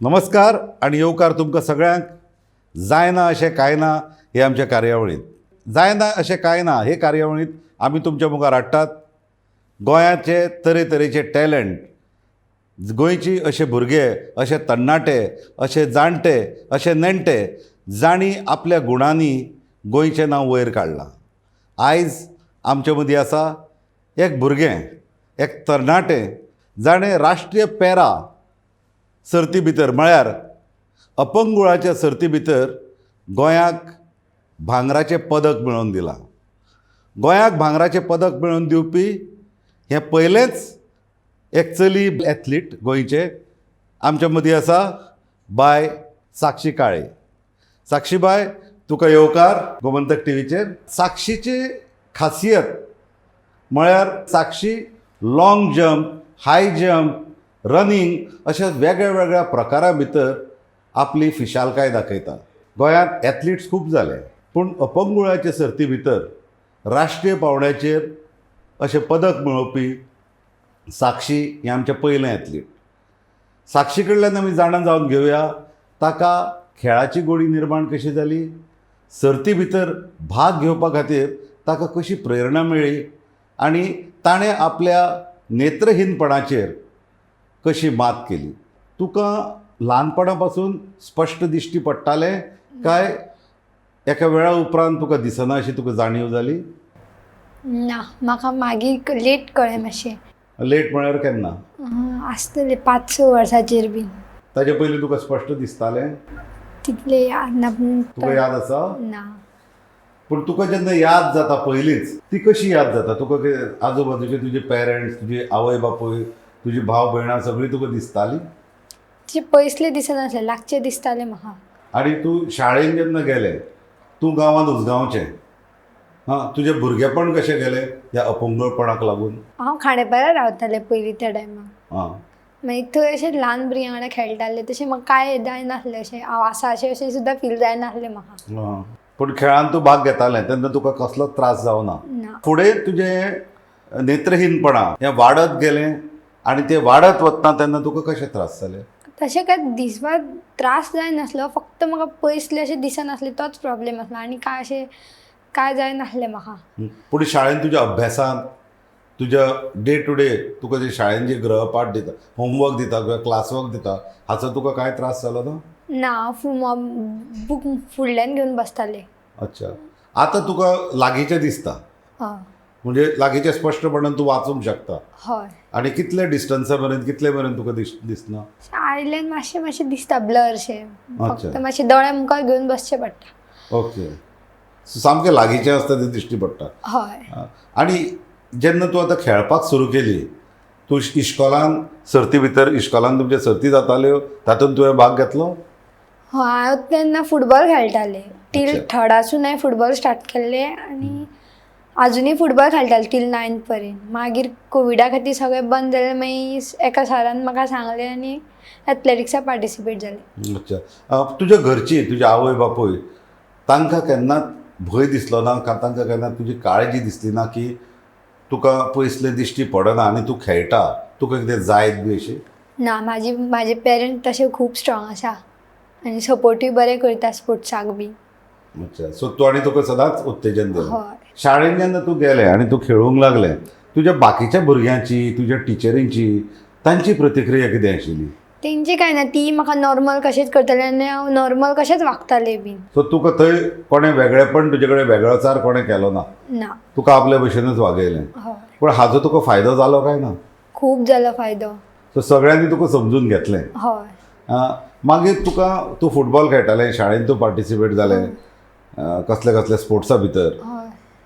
नमस्कार आनी येवकार तुमकां सगळ्यांक. जायना अशें कांय ना हे आमच्या कार्यावळींत. जायना अशें कांय ना हे कार्यावळींत आमी तुमच्या मुखार हाडटात गोंयाचे तरेतरेचे टॅलंट, गोंयची अशे भुरगे, अशे तरणाटे, अशे जाणटे, अशे नेणटे जांणी आपल्या गुणांनी गोंयचें नांव वयर काडलां. आयज आमचे मदीं आसा एक भुरगें, एक तरणाटें जाणें राष्ट्रीय पॅरा सर्ती भितर म्हळ्यार अपंगुळाच्या सर्ती भितर गोंयाक भांगराचें पदक मेळोवन दिलां. गोंयाक भांगराचें पदक मेळोवन दिवपी हें पयलेंच एक चली एथलीट गोंयचें. आमच्या मदीं आसा बाय साक्षी काळे. साक्षीबाय, तुका येवकार गोमंतक टीव्हीचेर. साक्षीची खासियत म्हळ्यार Sakshi long jump, high jump, running अशा वेगळ्या वेगळ्या प्रकारां भितर आपली फिशालकाय दाखयता. गोंयांत एथलिट्स खूब जाले, पूण अपंगुळाचे सर्ती भितर राष्ट्रीय पांवड्याचेर अशें पदक मेळोवपी साक्षी हें आमचें पयलें एथलीट. साक्षी कडल्यान आमी जाणा जावन घेवया ताका खेळाची गोडी निर्माण कशी जाली, सर्ती भितर भाग घेवपा खातीर ताका कशी प्रेरणा मेळ्ळी आनी ताणें आपल्या नेत्रहीनपणाचेर कशी मात केली. तुका ल्हानपणा पासून स्पश्ट दिश्टी पडटालें काय एका वेळा उपरांत तुका दिसना अशी तुका जाणीव जाली? ना, म्हाका मागीर लेट कळ्ळें मातशें. लेट म्हळ्यार केन्ना? आसतलें 5-6 वर्सांचेर बीन. ताजे पयलीं तुका स्पश्ट दिसतालें? तितलें याद ना पूण. तुका याद आसा? ना. पूण तुका जेन्ना याद जाता पयलींच, ती कशी याद जाता तुका? कितें आजूबाजूचे तुजे पेरंट्स, तुजी आवय बापूय, तुजी भाव भयणां सगळीं तुका दिसतालीं? ते पयसले दिसनासलें, लागचें दिसतालें म्हाका. आनी तूं शाळेन जेन्ना गेलें, तूं गांवांत उसगांवचें, हां, तुजें भुरगेपण कशें गेलें ह्या अपंगळपणाक लागून? हांव खांडेपारा रावतालें पयलीं त्या टायमार. मागीर थंय अशें ल्हान भुरग्यां वांगडा खेळटालें, तशें म्हाका कांय जायनासलें, अशें हांव आसा अशें अशें सुद्दां फील जायनासलें म्हाका. पूण खेळान तूं भाग घेतालें तेन्ना तुका कसलोच त्रास जावना? ना. फुडें तुजें नेत्रहीनपणा हें वाडत गेलें आनी तें वाडत वतना तेन्ना तुका कशें त्रास जाले? तशें कांय दिसपाक त्रास जायनासलो, फक्त म्हाका पयसलें अशें दिसनासलें, तोच प्रॉब्लेम आसलो आनी कांय अशें कांय जायनासलें म्हाका. पूण शाळेन तुज्या अभ्यासांत, तुज्या डे टू डे तुका जे शाळेन जे गृहपाठ दिता, होमवर्क दिता किंवा क्लासवर्क दिता, हाचो तुका कांय त्रास जालो ना? ना, हांव बूक फुडल्यान घेवन बसतालें. अच्छा, आतां तुका लागींचें दिसता? हय. म्हणजे लागींचें स्पश्टपणान तूं वाचूंक शकता? हय. आनी कितले डिस्टन्सा मेरेन, कितले मेरेन तुका दिसना? आयल्यान मातशें मातशें दिसता ब्लरशें, फक्त मातशें दोळ्या मुखार घेवन बसचें पडटा. ओके, सामकें लागींचें आसता तें दिश्टी पडटा. हय. आनी जेन्ना तूं आतां खेळपाक सुरू केली, तूं इश्कोलान सर्ती भितर, इश्कोलान तुमच्या सर्ती जाताल्यो, तातूंत तुवें भाग घेतलो? हय, हांव तेन्ना फुटबॉल खेळटालें. टील थर्डासून हांवें फुटबॉल स्टार्ट केल्लें आनी आजुनूय फुटबॉल खेळटालें टील 9th पर्यंत. मागीर कोविडा खातीर सगळें बंद जालें, मागीर एका सरान म्हाका सांगलें आनी एथलेटिक्साक पार्टिसिपेट जालें. अच्छा, तुज्या घरची, तुज्या आवय बापूय, तांकां केन्नाच भंय दिसलो ना, तांकां केन्ना तुजी काळजी दिसली ना की तुका पयसलें दिश्टी पडना आनी तूं खेळटा, तुका कितें जायत बी अशें? ना, म्हाजे पेरंट्स तशे खूब स्ट्रॉंग आसा आनी सपोर्टूय बरें करता स्पोर्ट्साक बी. अच्छा, सो तूं आनी तुका सदांच उत्तेजन दिलें. हय. शाळेन जेन्ना तूं गेलें आनी तूं खेळूंक लागलें, तुज्या बाकीच्या भुरग्यांची, तुज्या टिचरींची, तांची प्रतिक्रिया कितें आशिल्ली? तेंची कांय ना, ती म्हाका नॉर्मल कशेंच करताले आनी हांव नॉर्मल कशेंच वागतालें बीन. सो तुका थंय कोणें वेगळेपण, तुजे कडेन वेगळोचार कोणें केलो ना? ना. तुका आपले भशेनच वागयलें? हय. पूण हाजो तुका फायदो जालो काय ना? खूब जालो फायदो. सो सगळ्यांनी तुका समजून घेतलें? हय. मागीर तुका, तूं फुटबॉल खेळटालें, शाळेन तूं पार्टिसिपेट जालें कसले कसले स्पोर्ट्सा भितर,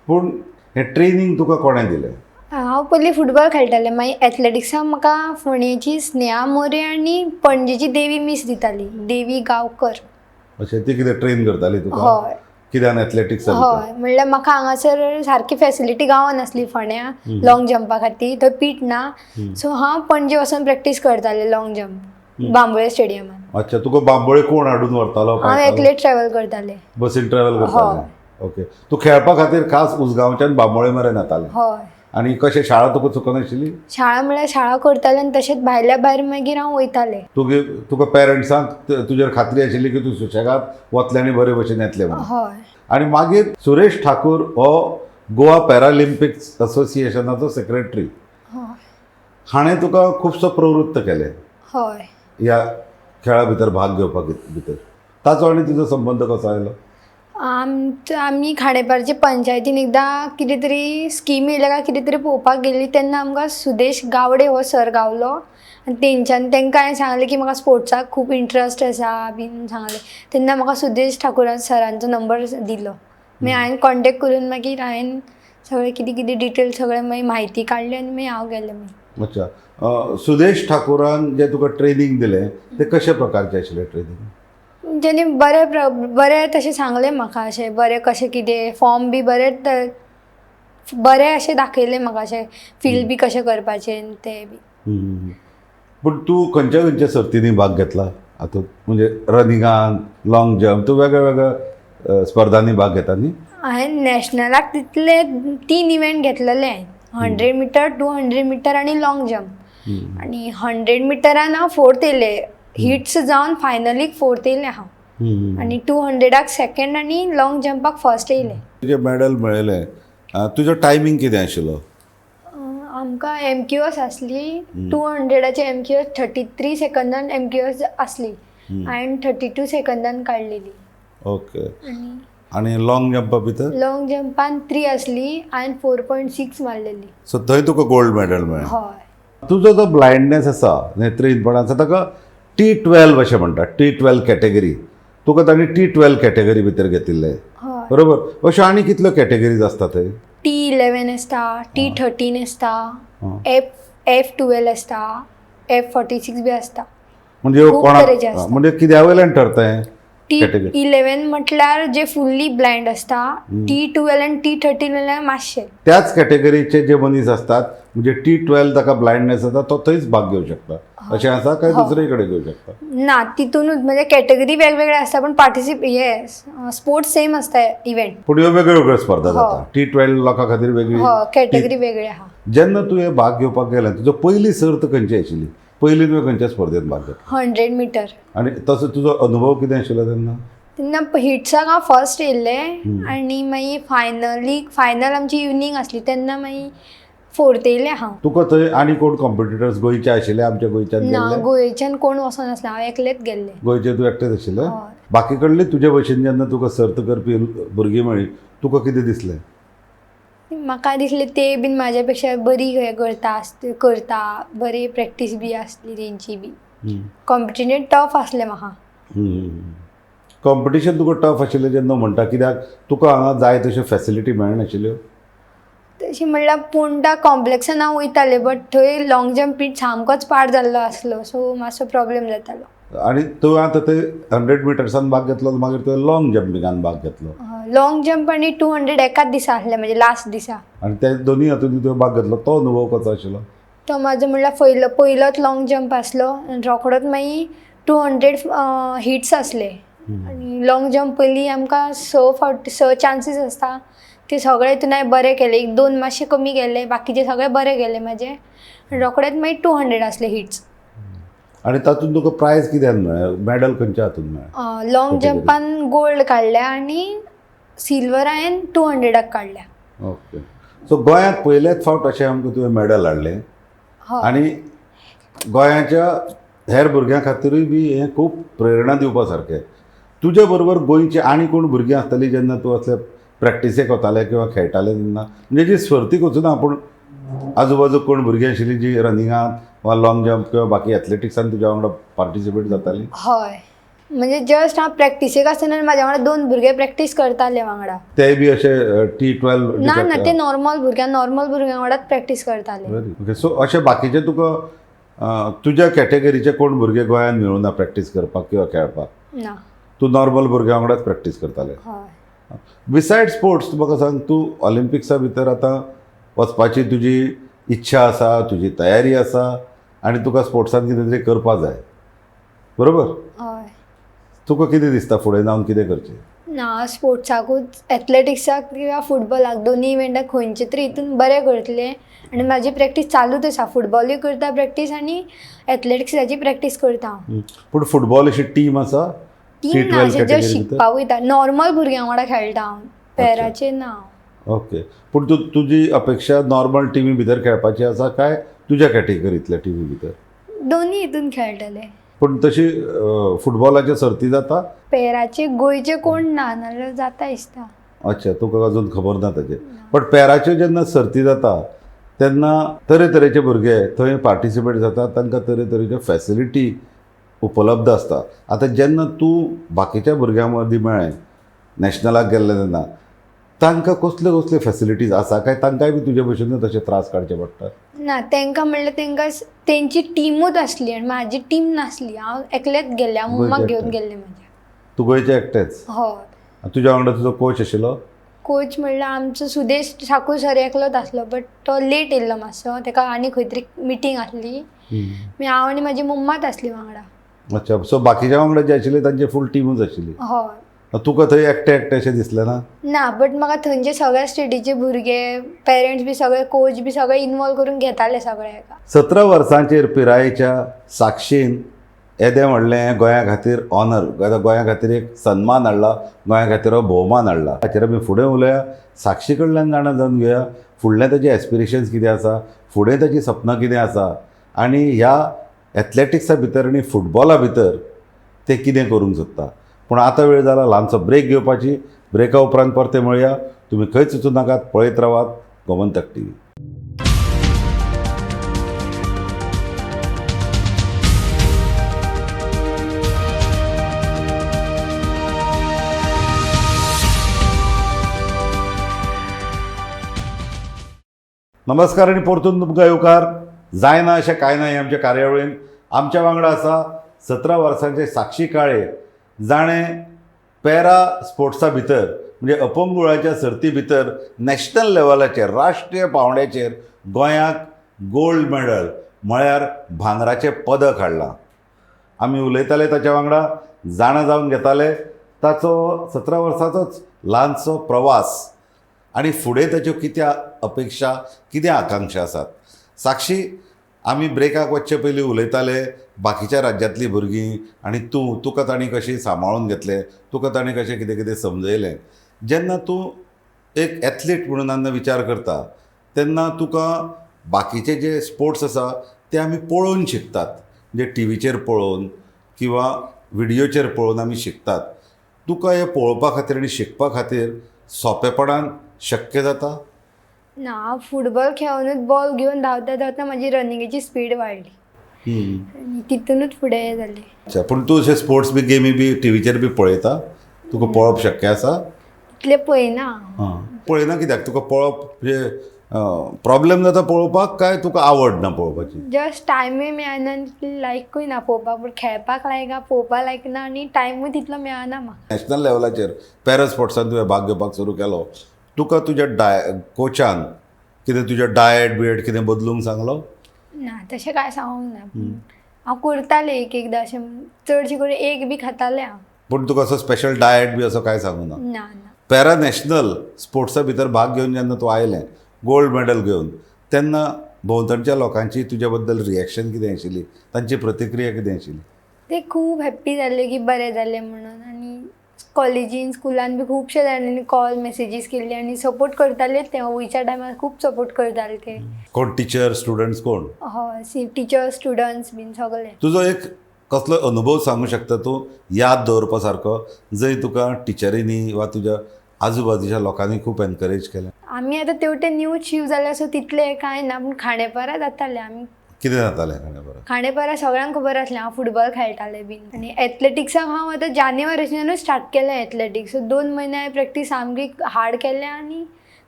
पूण हें ट्रेनींग तुका कोणें दिलें? हांव पयलीं फुटबॉल खेळटालें, मागीर एथलेटिक्साक म्हाका फोंडेची स्नेहा मोरे आनी पणजेची देवी मीस दिताली, देवी गांवकर. अशें, ती कितें ट्रेन करताली तुका? हय. कित्यान, एथलेटिक्सा? हय, म्हणल्यार म्हाका हांगासर सारकी फॅसिलिटी गावनासली फोंड्या लॉंग जंपा खातीर, थंय पीट ना, सो हांव पणजे वचोन प्रॅक्टीस करतालें लॉंग जंप बांबोळे स्टेडियमान. अच्छा, तुका बांबोळे कोण हाडून व्हरतालो? हांव एकलें ट्रॅवल करतालें. बसीन ट्रॅवल करतालें? ओके, तूं खेळपा खातीर खास उसगांवच्यान बांबोळे मेरेन येतालें? हय. आनी कशें शाळा तुका चुकनाशिल्ली? शाळा म्हळ्यार शाळा करतालें आनी तशेंच भायल्या भायर मागीर हांव वयतालें. तुगे तुका पेरंट्सांक तुजेर खात्री आशिल्ली की तूं सुशेगाद वतलें आनी बरे भशेन येतलें म्हणून. हय. आनी मागीर सुरेश ठाकूर हो गोवा पॅरालिम्पिक्स असोसिएशनाचो सेक्रेटरी, हय. हाणें तुका खुबसो प्रवृत्त केलें हय. ह्या खेळा भितर भाग घेवपाक भितर. ताचो आनी तुजो संबंद कसो आयलो? आमी खांडेपारचे पंचायतीन एकदां कितें तरी स्कीम येयल्या काय कितें तरी पळोवपाक गेल्ली तेन्ना आमकां सुदेश गावडे हो सर गावलो आनी तेंच्यान तांकां हांवें सांगलें की म्हाका स्पोर्ट्साक खूब इंट्रस्ट आसा बीन सांगलें. तेन्ना म्हाका सुदेश ठाकुरा सरांचो नंबर दिलो. मागीर हांवें कॉन्टेक्ट करून मागीर हांवें सगळें कितें कितें डिटेल्स सगळें मागीर म्हायती काडली आनी मागीर हांव गेलें मागीर. अच्छा, सुदेश ठाकूरान जें तुका ट्रेनींग दिलें तें कशे प्रकारचें आशिल्लें ट्रेनींग? तेणी बरें बरें तशें सांगलें म्हाका, अशें बरें कशें कितें फॉर्म बी बरें बरें अशें दाखयलें म्हाका, अशें फील बी कशें करपाचें तें बी. पूण तूं खंयच्या खंयच्या सर्तींनी भाग घेतला आतां? म्हणजे रनिंगान, लॉंग जंप, तूं वेगळ्या वेगळ्या स्पर्धांनी भाग घेता न्ही? हांवें नॅशनलाक तितले 3 इव्हेंट घेतलेले, 100 मिटर, 200 मिटर आनी लॉंग जंप. आनी 100 मिटरान हांव 4th येयलें, हिट्स जावन फायनलीक 4th येयलें हांव. आनी 200 सेकंड आनी लॉंग जंपाक 1st येयलें. तुजें मॅडल मेळयलें, तुजो टायमींग कितें आशिल्लो? आमकां MQS आसली, 200 MQS 33 सेकंदान MQS आसली, हांवें 32 सेकंदान काडलेली. ओके, आनी लॉंग जंपा भितर? लॉंग जंपान 3 आसली, हांवें 4.6 मारलेली. सो थंय तुका गोल्ड मॅडल मेळ्ळें. हय. तुजो जो ब्लायंडनेस आसा, नेत्रहीनपण आसा, ताका T12 अशें म्हणटात, T12 category. तुका तांणी T12 category भितर घेतिल्लें, बरोबर? अश्यो आनी कितल्यो कॅटेगरीज आसता थंय? T11 आसता, T13 आसता, F12 आसता, F46 बी आसता. म्हणजे कोणाक म्हणजे कित्या वयल्यान ठरता हें? T11 म्हटल्यार जे फुल्ली ब्लायंड आसता, T12 आनी T13 म्हळ्यार मातशे. त्याच कॅटेगरीचे जे मनीस आसतात, म्हणजे T12 ताका ब्लायंडनेस आसा तो थंयच भाग घेवं शकता अशें आसा काय दुसरे कडेन घेवं शकता? ना, तितूनच म्हणजे कॅटेगरी वेगवेगळे आसता, पण हे स्पोर्ट्स सेम आसता इव्हेंट. पूण ह्यो वेगळ्यो वेगळ्यो स्पर्धा जाता. T12 लोकां खातीर वेगळी कॅटेगरी वेगळी आहा. जेन्ना तुवें भाग घेवपाक गेलें, तुजो पयली सर्त खंयची आशिल्ली? पयली तुवें खंयच्या स्पर्धेंत भाग घेतला? 100 मिटर. आनी तसो तुजो अनुभव कितें आशिल्लो तेन्ना? तेन्ना हिट्साक हांव 1st येयल्लें आनी मागीर फायनल आमची इवनींग आसली तेन्ना मागीर 4th येयलें हांव. तुका थंय आनी कोण कॉम्पिटिटर्स गोंयचे आशिल्ले? आमच्या गोंयच्यान? ना, गोंयच्यान कोण वचनासलें, हांव एकलेंच गेल्लें. गोंयचे तूं एकटेंच आशिल्लें? बाकी कडले तुजे भशेन जेन्ना तुका सर्त करपी भुरगीं मेळ्ळी, तुका कितें दिसलें? म्हाका दिसलें ते बीन म्हाज्या पेक्षा बरी हें करता, बरी प्रॅक्टीस बी आसली तेंची बी. कॉम्पिटिशन टफ आसलें म्हाका. कॉम्पिटिशन तुका टफ आशिल्लें जेन्ना म्हणटा, कित्याक तुका हांगा जाय तश्यो फॅसिलिटी मेळनाशिल्ल्यो? तशें म्हणल्यार पोंडा कॉम्प्लेक्सान हांव वयतालें, बट थंय लॉंग जंप पीट सामकोच पाड जाल्लो आसलो, सो मातसो प्रॉब्लेम जातालो. आनी तुवें आतां थंय 100 मिटर्सान भाग घेतलो, मागीर तुवें लॉंग जंपिंगान भाग घेतलो. लॉंग जंप आनी 200 एकाच दिसा आसलें, म्हणजे लास्ट दिसा. आनी ते दोनूय हातूंत तुवें भाग घेतलो, तो अनुभव कसो आशिल्लो? तो म्हाजो म्हणल्यार पयलोच लॉंग जंप आसलो आनी रोखडोच मागीर 200 हिट्स आसले. आनी लॉंग जंप पयलीं आमकां 6 चान्सीस आसता, ते सगळे हितून हांवें बरें केले. 1-2 मातशे कमी गेले, बाकीचे सगळे बरे गेले म्हाजे. रोखडेच मागीर 200 आसले हिट्स. आनी तातूंत तुका प्रायज कित्यान मेळ्ळें? मॅडल खंयच्या हातूंत मेळ्ळें? लॉंग जंपान गोल्ड काडल्या आनी सिल्वर हांवें 200 काडल्या. ओके, सो गोंयांत पयलेच फावट अशें आमकां तुवें मॅडल हाडलें आनी गोंयाच्या हेर भुरग्यां खातीरूय बी हें खूब प्रेरणा दिवपा सारकें. तुजे बरोबर गोंयची आनी कोण भुरगीं आसतलीं जेन्ना तूं असले प्रॅक्टिसेक वताले किंवा खेळटाले तेन्ना, म्हणजे जी सर्तीक वचूना पूण आजूबाजूक कोण भुरगीं आशिल्लीं जी रनिंगान वा लॉंग जंप किंवा बाकी एथलेटिक्सान तुज्या वांगडा पार्टिसिपेट जातालीं? हय, म्हणजे जस्ट हांव प्रॅक्टिसेक आसतना म्हाज्या वांगडा 2 भुरगे प्रॅक्टीस करताले वांगडा. ते बी अशे T12? ना ना, ते नॉर्मल भुरग्यां वांगडाच प्रॅक्टीस करताले. ओके, सो अशे बाकीचे तुका तुज्या कॅटेगरीचे कोण भुरगे गोंयांत मेळूना प्रॅक्टीस करपाक किंवा खेळपाक? ना, तूं नॉर्मल भुरग्यां वांगडाच प्रॅक्टीस करताले. हय. बिसायड स्पोर्ट्स, तूं म्हाका सांग, तूं ऑलिम्पिक्सा भितर आतां वचपाची तुजी इच्छा आसा, तुजी तयारी आसा आनी तुका स्पोर्ट्सान कितें तरी करपा जाय, बरोबर? हय. तुका कितें दिसता फुडें जावन कितें करचें? ना, स्पोर्ट्साकूच, एथलेटिक्साक किंवा फुटबॉलाक, दोनी इव्हेंटाक खंयचे तरी हितून बरें करतलें. आनी म्हाजी प्रॅक्टीस चालूच आसा, फुटबॉलूय करता प्रॅक्टीस आनी एथलेटिक्साची प्रॅक्टीस करता हांव. पूण फुटबॉल अशी टीम आसा? टीम ना, अशें जस्ट शिकपाक वयता, नॉर्मल भुरग्यां वांगडा खेळटा हांव, पेराचेर ना. ओके, पूण तूं तुजी अपेक्षा नॉर्मल टिमी भितर खेळपाची आसा काय तुज्या कॅटेगरींतल्या टिमी भितर? दोनी हितून खेळटले. पूण तशी फुटबॉलाच्यो सर्ती जाता? पेराचे गोंयचे कोण ना, नाल्यार जाता दिसता. अच्छा, तुका अजून खबर ना ताजें. बट पेराच्यो जेन्ना सर्ती जाता तेन्ना तरेतरेचे भुरगे थंय पार्टिसिपेट जाता, तांकां तरेतरेच्यो फॅसिलिटी उपलब्ध आसता. आतां जेन्ना तूं बाकीच्या भुरग्यां मदीं मेळ्ळें नॅशनलाक गेल्लें तेन्ना तांकां कसल्यो कसल्यो फॅसिलिटीज आसा काय तांकांय बी तुजे भशेनूच तशे त्रास काडचे पडटा? ना, तांकां म्हणल्यार तांकां तेंची टिमूच आसली आनी म्हाजी टीम नासली, हांव एकलेंच गेल्लें, हांव मम्माक घेवन गेल्लें म्हाज्या. तूं गोंयचें एकटेंच? हय. तुज्या वांगडा तुजो कोच आशिल्लो? कोच म्हणल्यार आमचो सुदेश ठाकूर सर एकलोच आसलो, बट तो लेट येयल्लो मातसो, ताका आनी खंय तरी मिटींग आसली. मागीर हांव आनी म्हाजी मम्माच आसली वांगडा. अच्छा, सो बाकीच्या वांगडा जे आशिल्ले तांची फूल टिमूच आशिल्ली? हय. तुका थंय एकटें एकटें अशें दिसलें ना? ना, बट म्हाका थंयचे सगळ्या स्टेटीचे भुरगे, पेरंट्स बी सगळे, कोच बी सगळे इनवॉल्व करून घेताले सगळे हेका. 17 वर्सांचेर पिरायेच्या साक्षीन येदें व्हडलें गोंया खातीर ऑनर, गोंया खातीर एक सन्मान हाडला, गोंया खातीर हो भोवमान हाडला. हाचेर आमी फुडें उलोवया, साक्षी कडल्यान जाणा जावन घेवया फुडलें ताजें एस्पिरेशन्स कितें आसा, फुडें ताचीं सपनां कितें आसा आनी ह्या एथलेटिक्सा भितर आनी फुटबॉला भितर तें कितें करूंक सोदता. पूण आतां वेळ जाला ल्हानसो ब्रेक घेवपाची. ब्रेका उपरांत परते मेळया. तुमी खंयच वचूं नाकात, पळयत रावात गोमंतक टीव्ही. नमस्कार आनी परतून तुमकां येवकार. जायना अशें कांय ना हे आमच्या कार्यावळीन आमच्या वांगडा आसा 17 वर्सांचे साक्षी काळे, जाणें पॅरा स्पोर्ट्सा भितर म्हणजे अपंगुळाच्या सर्ती भितर नॅशनल लेवलाचेर, राष्ट्रीय पांवड्याचेर गोंयाक गोल्ड मॅडल म्हळ्यार भांगराचें पदक हाडलां. आमी उलयताले ताच्या वांगडा, जाणा जावन घेताले ताचो 17 वर्सांचोच ल्हानसो प्रवास आनी फुडें ताच्यो कितें अपेक्षा, कितें आकांक्षा आसात. साक्षी, आमी ब्रेकाक वचचे पयलीं उलयताले बाकीच्या राज्यांतलीं भुरगीं आनी तूं, तुका तांणी कशी सांबाळून घेतलें, तुका तांणी कशें कितें कितें समजयलें. जेन्ना तूं एक एथलीट म्हणून जेन्ना विचार करता तेन्ना तुका बाकीचे जे स्पोर्ट्स आसा ते आमी पळोवन शिकतात, म्हणजे टिवीचेर पळोवन किंवा विडियोचेर पळोवन आमी शिकतात. तुका हें पळोवपा खातीर आनी शिकपा खातीर सोंपेपणान शक्य जाता? ना, हांव फुटबॉल खेळुनूच बॉल घेवन धांवता धांवता म्हाजी रनिंगेची स्पीड वाडली आनी तितूनच फुडें हें जालें. अच्छा, पूण तूं अशें स्पोर्ट्स बी गेमी बी टिवीचेर बी पळयता? तुका पळोवप शक्य आसा? तितलें पळयना. हां, पळयना कित्याक? तुका पळोवप म्हणजे प्रॉब्लेम जाता पळोवपाक काय तुका आवड ना पळोवपाची? जस्ट टायमूय मेळना आनी तितलें लायकूय ना पळोवपाक, पूण खेळपाक लायक पळोवपाक लायक ना आनी टायमूय तितलो मेळना म्हाका. नॅशनल लेवलाचेर पॅरा स्पोर्ट्सान तुवें भाग घेवपाक सुरू केलो, तुका तुज्या कोचान कितें तुज्या डायट बियट कितें बदलूंक सांगलो? ना, तशें कांय सांगूंक ना. हांव करतालें एक एकदां अशें, चडशें करून एक बी खातालें हांव. पूण तुका असो स्पेशल डायट बी असो कांय सांगूं ना? ना ना. पॅरा नॅशनल स्पोर्ट्सा भितर भाग घेवन जेन्ना तूं आयलें गोल्ड मॅडल घेवन, तेन्ना भोंवतणच्या लोकांची तुज्या बद्दल रिएक्शन कितें आशिल्ली, तांची प्रतिक्रिया कितें आशिल्ली? ते खूब हॅप्पी जाल्ले की बरें जालें म्हणून, आनी कॉलेजीन स्कुलान बी खुबशे जाणांनी कॉल मॅसेजीस केल्ले आनी सपोर्ट करताले ते. वयच्या टायमार खूब सपोर्ट करताले ते. कोण टिचर, स्टुडंट्स कोण? हय, टिचर्स, स्टुडंट्स बीन सगळे. तुजो एक कसलो अनुभव सांगू शकता तूं याद दवरपा सारको, जंय तुका टिचरींनी वा तुज्या आजूबाजूच्या लोकांनी खूब एनकरेज केलें? आमी आतां तेवटेन न्यू शिव जाल्या सो तितलें कांय ना, पूण खांडेपारा जातालें आमी. कितें जातालें खांडेपारा? खांडेपारा सगळ्यांक खबर आसलें हांव फुटबॉल खेळटालें बीन. आनी एथलेटिक्साक हांव आतां जानेवारीच्यानूच स्टार्ट केलें एथलेटिक्स. सो 2 म्हयने हांवें प्रॅक्टीस सामकी हार्ड केल्या आनी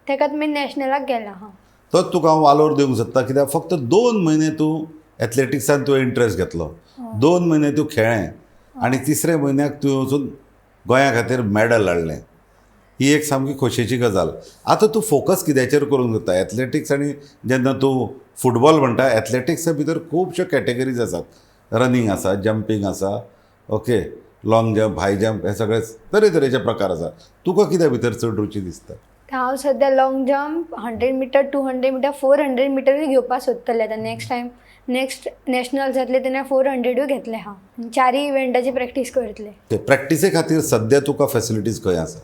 तेकाच मागीर नॅशनलाक गेलां हांव. तोच तुका हांव वालोर दिवंक सोदता, कित्याक फक्त 2 म्हयने तूं एथलेटिक्सान तुवें इंट्रस्ट घेतलो, 2 म्हयने तूं खेळ्ळें आनी तिसऱ्या म्हयन्याक तुवें वचून गोंया खातीर मॅडल हाडलें. ही एक सामकी खोशयेची गजाल. आतां तूं फोकस कित्याचेर करूंक सोदता? एथलेटिक्स आनी जेन्ना तूं फुटबॉल म्हणटा, एथलेटिक्सा भितर खुबश्यो कॅटेगरीज आसात, रनींग आसा, जंपींग आसा, ओके, लाँग जंप, हाय जंप हे सगळे तरेतरेचे प्रकार आसात. तुका कित्या भितर चड रुची दिसता? हांव सद्या long jump, 100 meter, 200 meter, 400 मिटरूय घेवपाक सोदतलें आतां. नेक्स्ट टायम, नेक्स्ट नॅशनल जातले तेन्ना 400ूय घेतलें हांव. चारय इव्हेंटाची प्रॅक्टीस करतलें. ते प्रॅक्टिसे खातीर सद्या तुका फॅसिलिटीज खंय आसा?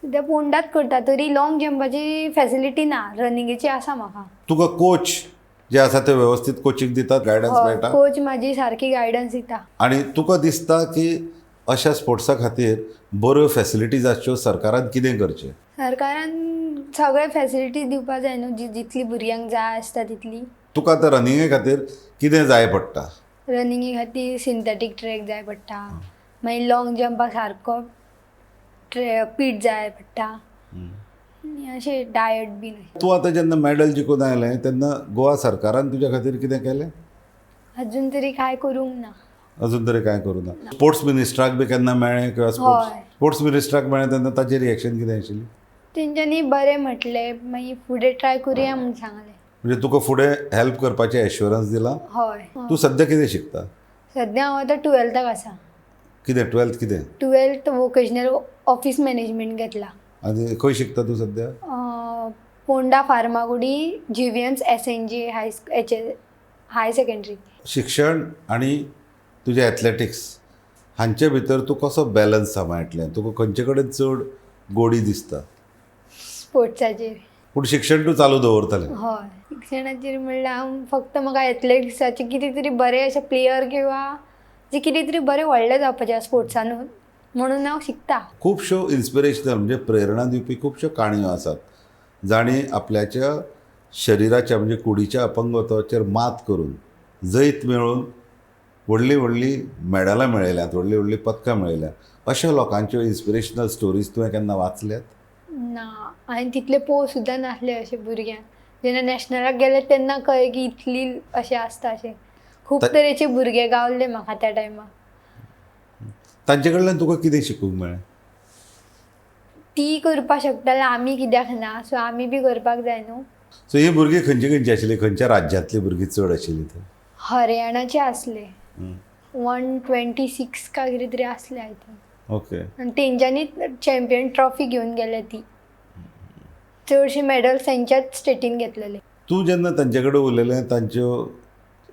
सद्या पोंडात करता, तरी लाँग जंपाची फॅसिलिटी ना, रनिंगेची आसा म्हाका. तुका कोच जे आसा ते वेवस्थीत कोचिंग दितात, गायडन्स मेळटा? कोच म्हाजी सारकी गायडन्स दिता. आनी तुका दिसता की अशा स्पोर्ट्सा खातीर बऱ्यो फॅसिलिटीज आसच्यो, सरकारान कितें करचें? सरकारान सगळे फॅसिलिटीज दिवपा जाय न्हू, जी जितली भुरग्यांक जाय आसता तितली. तुका आतां रनिंगे खातीर कितें जाय पडटा? रनिंगे खातीर सिंथेटीक ट्रॅक जाय पडटा, मागीर लाँग जंपाक सारको पीठ जाय पडटा, आनी अशें डायट बीन. तूं आतां जेन्ना मॅडल जिखून आयलें तेन्ना गोवा सरकारान तुज्या खातीर कितें केलें? अजून तरी कांय करूंक ना. अजून तरी कांय करूं ना. स्पोर्ट्स मिनिस्टराक बी केन्ना मेळ्ळें किंवा स्पोर्ट्स हय. स्पोर्ट्स मिनिस्टराक मेळ्ळें तेन्ना ताचें रिएक्शन कितें आशिल्लें? तेंच्यांनी बरें म्हटलें, मागीर फुडें ट्राय करुया म्हूण सांगलें. म्हणजे तुका फुडें हेल्प करपाचें एश्योरन्स दिलां? हय. तूं सद्या कितें शिकता? सद्या हांव आतां टुवेल्थाक आसा. कितें टुवेल्थ कितें? टुवेल्थ वोकेशनल ऑफीस मॅनेजमेंट घेतला. आनी खंय शिकता तूं सद्या? Ponda Farmagudi GVM's SNJ high H high secondary. शिक्षण आनी तुजें एथलेटिक्स हांचे भितर तूं कसो बॅलन्स सांबाळटलें? तुका खंयचे कडेन चड गोडी दिसता? स्पोर्ट्साचेर. पूण शिक्षण तूं चालू दवरतलें? हय, शिक्षणाचेर म्हणल्यार हांव फक्त म्हाका एथलेटिक्साचे कितें तरी बरें अशें प्लेयर किंवा जे कितें तरी बरें व्हडलें जावपाचें स्पोर्ट्सानूच, म्हणून हांव शिकता. खुबश्यो इन्स्पिरेशनल म्हणजे प्रेरणा दिवपी खुबश्यो काणयो आसात, जांणी आपल्याच्या शरिराच्या म्हणजे कुडीच्या अपंगत्वाचेर मात करून जैत मेळोवन व्हडलीं व्हडलीं मेडलां मेळयल्यांत, व्हडलीं व्हडलीं पदकां मेळयल्यांत. अशा लोकांच्यो इन्स्पिरेशनल स्टोरीज तुवें केन्ना वाचल्यात? ना, हांवें तितले पोव सुद्दां नासले अशे भुरग्यांक. जेन्ना नॅशनलाक गेले तेन्ना कळ्ळें की इतली अशें आसता, अशें खूब तरेचे भुरगे गावले म्हाका त्या टायमार. तांचे कडल्यान तुका कितें शिकूंक मेळ्ळें? ती करपाक शकता जाल्यार आमी कित्याक ना, सो आमी बी करपाक जाय न्हू. सो ही भुरगीं खंयची खंयची आशिल्लीं, खंयच्या राज्यांतलीं भुरगीं चड आशिल्लीं थंय? हरियाणाचे आसले, 126 काय कितें तरी आसले I think. Okay. आनी तेंच्यांनी चॅम्पियन ट्रॉफी घेवन गेले, ती चडशे मॅडल्स तेंच्याच स्टेटीन घेतलेले. तूं जेन्ना तांचे कडेन उलयलें, तांच्यो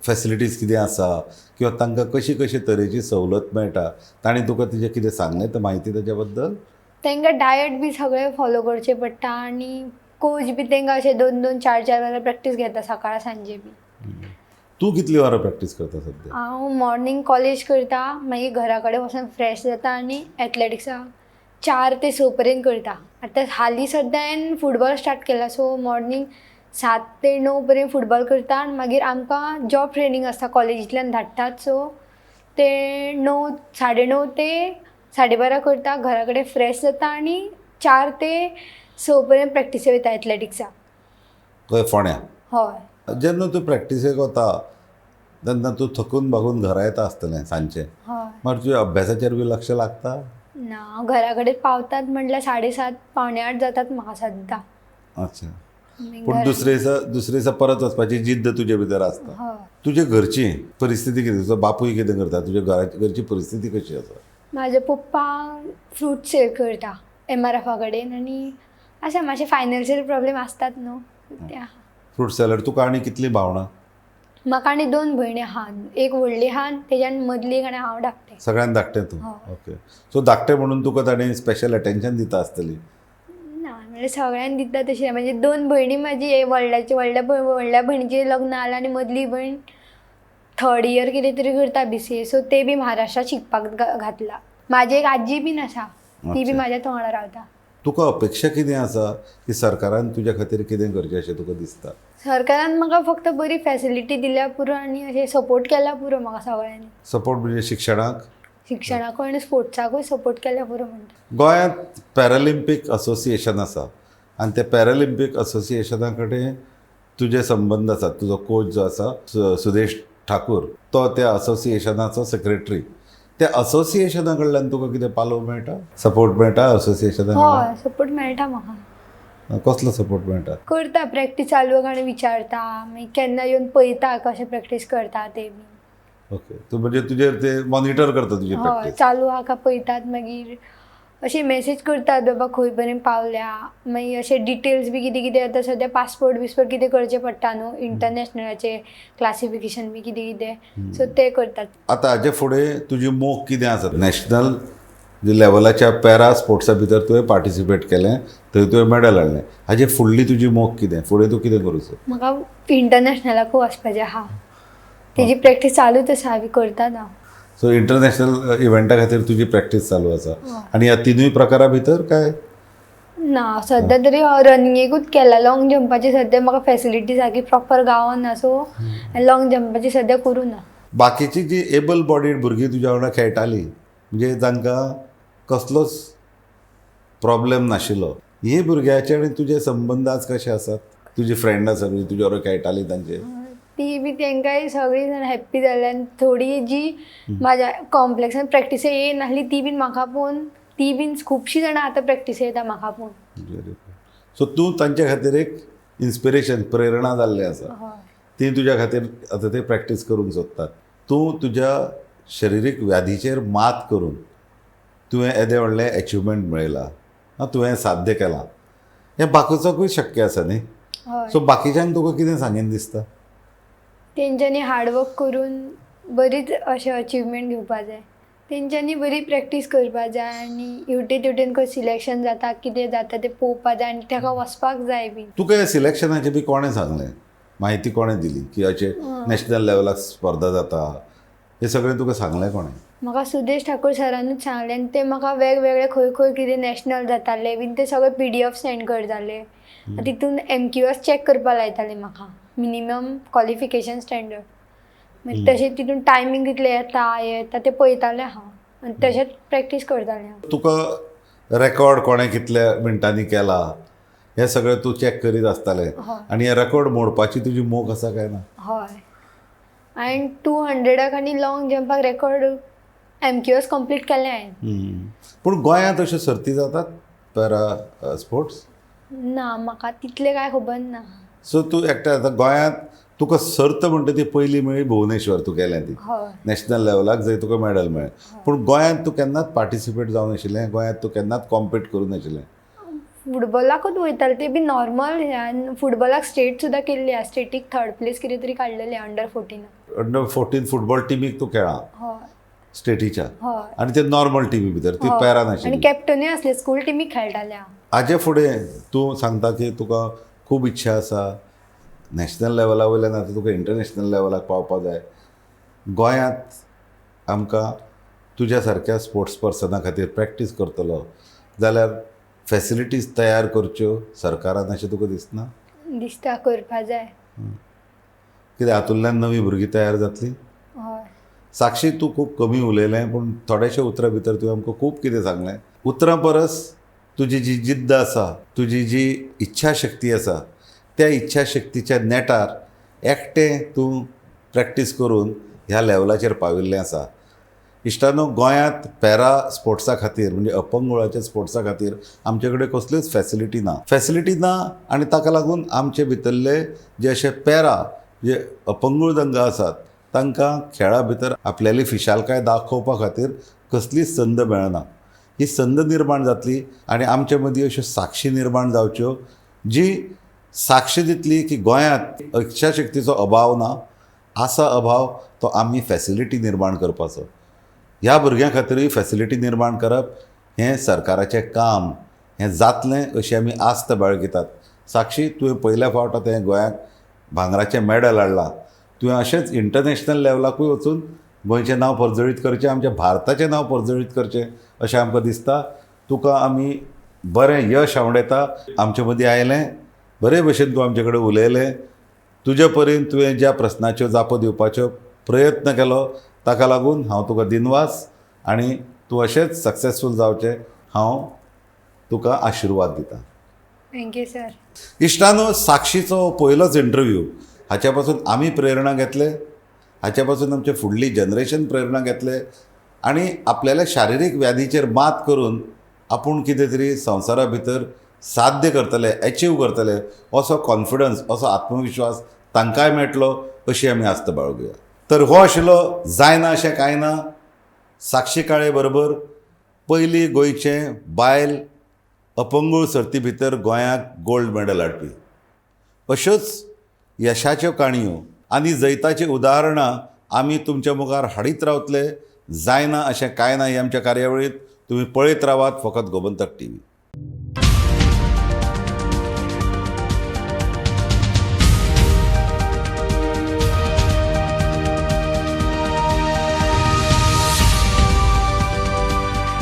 फॅसिलिटीज कितें आसा किंवा तांकां कशी कशी तरेची सवलत मेळटा, तांणी तुका तिजें कितें सांगलें तर म्हायती ताच्या बद्दल? तांकां डायट बी सगळें फॉलो करचें पडटा, आनी कोच बी तांकां अशें 2-2, 4-4 वरां प्रॅक्टीस घेता सकाळ सांजे बी. तूं कितली वरां प्रॅक्टीस करता सद्या? हांव मॉर्निंग कॉलेज करता, मागीर घरा कडेन वचून फ्रेश जाता आनी एथलेटिक्साक 4 ते 6 पर्यंत करता. आतां हालीं सद्या हांवें फुटबॉल स्टार्ट केला, सो मॉर्निंग 7 ते 9 पर्यंत फुटबॉल करता, आनी मागीर आमकां जॉब ट्रेनींग आसता, कॉलेजींतल्यान धाडटात, सो ते 9, 9:30 ते 12:30 करता, घरा कडेन फ्रेश जाता आनी 4 ते 6 पर्यंत प्रॅक्टिसे वयता एथलेटिक्साक. खंय, फोंड्या? हय. जेन्ना तूं प्रॅक्टिसेक वता तेन्ना तूं थकून भागून घरा येता आसतलें सांजचें. हय. मागीर तुज्या अभ्यासाचेर बी लक्ष लागता? ना, घरा कडेन पावतात म्हटल्यार 7:30, 7:45 जातात म्हाका सद्दां. अच्छा, पूण दुसरे दिसा परत वचपाची जिद्द तुजे भितर आसता. हय. तुजे घरची परिस्थिती कितें? तुजो बापूय कितें करता? तुज्या घरची परिस्थिती कशी आसा? म्हाजे पप्पा फ्रूट सेल करता MRFा कडेन, आनी आसा मातशे फायनान्शियल प्रॉब्लेम आसतात न्हू ते. Fruit seller. तुका आनी कितलीं भावणां? म्हाका आनी 2 भयणी आहा, एक व्हडली आहा, तेज्यान मदली एक आनी हांव धाकटें. सगळ्यान धाकटें तूं? ओके. सो धाकटें म्हणून तुका ताणें स्पेशल अटेंशन दिता आसतली? ना, म्हणल्यार सगळ्यांक दिता तशें, म्हणजे 2 भयणी म्हाजी, व्हडल्या भयणीचें लग्न जालां आनी मदली भयण 3rd year कितें तरी करता BCA, सो ते बी महाराष्ट्रात शिकपाक घातला. म्हाजी एक आजी बीन आसा, ती बी म्हाज्या वांगडा रावता. तुका अपेक्षा कितें आसा की सरकारान तुज्या खातीर कितें करचें अशें तुका दिसता? सरकारान म्हाका फक्त बरी फॅसिलिटी दिल्या पुरो, आनी अशें सपोर्ट केला पुरो म्हाका सगळ्यांनी. सपोर्ट म्हणजे शिक्षणाक? शिक्षणाकूय आनी स्पोर्ट्साकूय सपोर्ट केल्या पुरो म्हणटा. गोंयांत पॅरालिम्पीक असोसिएशन आसा आनी त्या पॅरालिम्पीक असोसिएशना कडेन तुजे संबंद आसात. तुजो कोच जो आसा सुदेश ठाकूर, तो त्या असोसिएशनाचो सेक्रेटरी. त्या असोसिएशना कडल्यान तुका कितें पालव मेळटा, सपोर्ट मेळटा असोसिएशना कडल्यान? हय, सपोर्ट मेळटा म्हाका. कसलो सपोर्ट मेळटा? करता प्रॅक्टीस चालू आनी विचारता, मागीर केन्ना येवन पळयता कशें प्रॅक्टीस करता ते बी. ओके, तूं म्हणजे तुजेर ते मॉनिटर करता तुजी हय, प्रॅक्टीस? चालू आहा काय पळयतात. मागीर अशें मॅसेज करतात, बाबा खंय पर्यंत पावल्या. मागीर अशे डिटेल्स बी कितें कितें आतां सद्या पासपोर्ट बिस्पोर्ट कितें करचें पडटा न्हू, इंटरनॅशनलाचें क्लासिफिकेशन बी कितें कितें, सो ते करतात. आतां हाजे फुडें तुजी मोख कितें आसा? नॅशनल लेवलाच्या पॅरा स्पोर्ट्सा भितर तुवें पार्टिसिपेट केलें, थंय तुवें मॅडल हाडलें. हाजे फुडली तुजी मोख कितें? फुडें तूं कितें करूं सोदता? म्हाका इंटरनॅशनलाकूय वचपाचें आहा. तेजी प्रॅक्टीस चालूच आसा, हांवें करतात हांव. सो इंटरनॅशनल इव्हेंटा खातीर तुजी प्रॅक्टीस चालू आसा. हय. आनी ह्या तिनूय प्रकारा भितर काय? ना, सद्या तरी हांव रनिंगेकूच केला. लॉंग जंपाची सद्या म्हाका फॅसिलिटी सारकी प्रॉपर गावना, सो लॉंग जंपाची सद्या करूं ना. बाकीची जी एबल बॉडीड भुरगीं तुज्या वांगडा खेळटालीं, म्हणजे जांकां कसलोच प्रॉब्लेम नाशिल्लो, हे भुरग्याचे आनी तुजे संबंद आज कशे आसात? तुजी फ्रेंड आसा म्हणजे तुज्या बरोबर खेळटाली तांचे? ती बी तांकांय सगळीं जाणां हॅप्पी जाले. आनी थोडी जी म्हाज्या कॉम्प्लेक्सान प्रॅक्टिसे येयनासली ती बीन म्हाका पळोवन, ती बीन खुबशीं जाणां आतां प्रॅक्टिसे येता म्हाका पळोवन. सो तूं तांचे खातीर एक इन्स्पिरेशन, प्रेरणा जाल्लें आसा. हय. ती तुज्या खातीर आतां ते प्रॅक्टीस करूंक सोदतात. तूं तुज्या शरिरीक व्याधीचेर मात करून तुवें येदें व्हडलें एचिवमेंट मेळयलां, आं, तुवें साध्य केलां. हें बाकीचोकूय शक्य आसा न्ही? हय. सो बाकीच्यांक तुका कितें सांगीन दिसता? तेंच्यांनी हार्डवर्क करून बरीच अशें अचिवमेंट घेवपा जाय. तेंच्यांनी बरी प्रॅक्टीस करपा जाय आनी हेवटेन तेवटेन खंय सिलेक्शन जाता कितें जाता तें पळोवपा जाय आनी ताका वचपाक जाय बीन. तुका ह्या सिलेक्शनाचें बी कोणें सांगलें? म्हायती कोणें दिली की अशें नॅशनल लेवलाक स्पर्धा जाता, हें सगळें तुका सांगलें कोणें? म्हाका सुदेश ठाकूर सरानूच सांगलें आनी ते म्हाका वेगवेगळे खंय खंय कितें नॅशनल जाताले बीन ते सगळे PDF send करताले. तितून MQS check करपा लायताले म्हाका, मिनिमम क्वॉलिफिकेशन स्टँडर्ड. मागीर तशें तितून टायमींग कितले येता हें येता तें पळयतालें हांव आनी तशेंच प्रॅक्टीस करतालें हांव. तुका रेकॉर्ड कोणें कितल्या मिनटांनी केला हें सगळें तूं चॅक करीत आसतालें? हय. आनी हे रेकॉर्ड मोडपाची तुजी मोख आसा काय ना? हय, हांवें 200 आनी लॉंग जंपाक रेकॉर्ड MQS complete केलें हांवें. पूण गोंयांत अश्यो सर्ती जातात पॅरा स्पोर्ट्स? ना, म्हाका तितलें कांय खबर ना. सो तूं एकटें आतां गोंयांत तुका सर्त म्हणटा ती पयली मेळ्ळी भुवनेश्वर तूं गेलें ती नॅशनल लेवलाक, जंय तुका मॅडल मेळ्ळें. पूण गोंयांत तूं केन्नाच पार्टिसिपेट जावं नाशिल्लें, गोंयांत तूं केन्नाच कॉम्पीट करूं नाशिल्लें? फुटबॉलाकूच वयतालें ते बी नॉर्मल. फुटबॉलाक स्टेट सुद्दां केल्ली आहा. स्टेटीक थर्ड प्लेस कितें तरी काडलेली अंडर 14. अंडर 14 फुटबॉल टिमीक तूं खेळ्ळा? हय. स्टेटीच्या? हय. आनी ते नॉर्मल टिमी भितर ती पॅरा आनी नाशिल्ली? कॅप्टनूय आसले, स्कूल टिमीक खेळटाले हांव. हाजे फुडें तूं सांगता की तुका खूब इच्छा आसा नॅशनल लेवला वयल्यान आतां तुका इंटरनॅशनल लेवलाक पावपा जाय. गोंयांत आमकां तुज्या सारक्या स्पोर्ट्स पर्सना खातीर प्रॅक्टीस करतलो जाल्यार फॅसिलिटीज तयार करच्यो सरकारान अशें तुका दिसना? दिसता, करपा जाय. कित्याक हातूंतल्यान नवीं भुरगीं तयार जातलीं. हय. साक्षी, तूं खूब कमी उलयलें पूण थोड्याशा उतरां भितर तुवें आमकां खूब कितें सांगलें. उतरां परस तुजी जी जिद्द आसा, तुजी जी इच्छा शक्ती आसा, त्या इच्छा शक्तीच्या नेटार एकटें तूं प्रॅक्टीस करून ह्या लेवलाचेर पाविल्लें आसा. इश्टानो, गोंयांत पॅरा स्पोर्ट्सा खातीर म्हणजे अपंगुळाच्या स्पोर्ट्सा खातीर आमचे कडेन कसल्योच फॅसिलिटी ना. फॅसिलिटी ना आनी ताका लागून आमचे भितरले जे अशे पॅरा जे अपंगूळ जांकां आसात तांकां खेळा भितर आपल्याली फिशालकाय दाखोवपा खातीर कसलीच संद मेळना. ही संद निर्माण जातली आनी आमचे मदीं अश्यो साक्षी निर्माण जावच्यो जी साक्षी दितली की गोंयांत इच्छाशक्तीचो अभाव ना, आसा अभाव तो आमी फॅसिलिटी निर्माण करपाचो. ह्या भुरग्यां खातीरूय फॅसिलिटी निर्माण करप हें सरकाराचें काम, हें जातलें अशी आमी आस्त बाळगितात. साक्षी, तुवें पयल्या फावट आतां हें गोंयांक भांगराचें मॅडल हाडलां. तुवें अशेंच इंटरनॅशनल लेवलाकूय वचून गोंयचें नांव पर्जळीत करचें, आमच्या भारताचें नांव पर्जळीत करचें अशें आमकां दिसता. तुका आमी बरें यश आवडयता. आमचे मदीं आयलें, बरे भशेन तूं आमचे कडेन उलयलें. तुजे परीन तुवें ज्या प्रस्नाच्यो जापो दिवपाच्यो प्रयत्न केलो ताका लागून हांव तुका दिनवास आनी तूं अशेंच सक्सेसफूल जावचें हांव तुका आशिर्वाद दितां. Thank you sir. इश्टानो, साक्षीचो पयलोच इंटरव्यू, हाच्या पासून आमी प्रेरणा घेतले, हाच्या पासून आमचे फुडली जनरेशन प्रेरणा घेतले आनी आपल्याल्या शारिरीक व्याधीचेर मात करून आपूण कितें तरी संवसारा भितर साध्य करतले, एचीव करतले असो कॉन्फिडन्स, असो आत्मविश्वास तांकांय मेळटलो अशी आमी आस्त बाळगुया. तर हो आशिल्लो जायना अशें कांय ना साक्षी काळे बरोबर पयली गोंयचें बायल अपंगूळ सर्ती भितर गोंयाक गोल्ड मेडल हाडपी. अश्योच यशाच्यो काणयो आनी जैताचीं उदाहरणां आमी तुमच्या मुखार हाडीत रावतले. जायना अशें कांय ना ही आमच्या कार्यावळींत तुमी पळयत रावात फकत गोमंतक टी व्ही.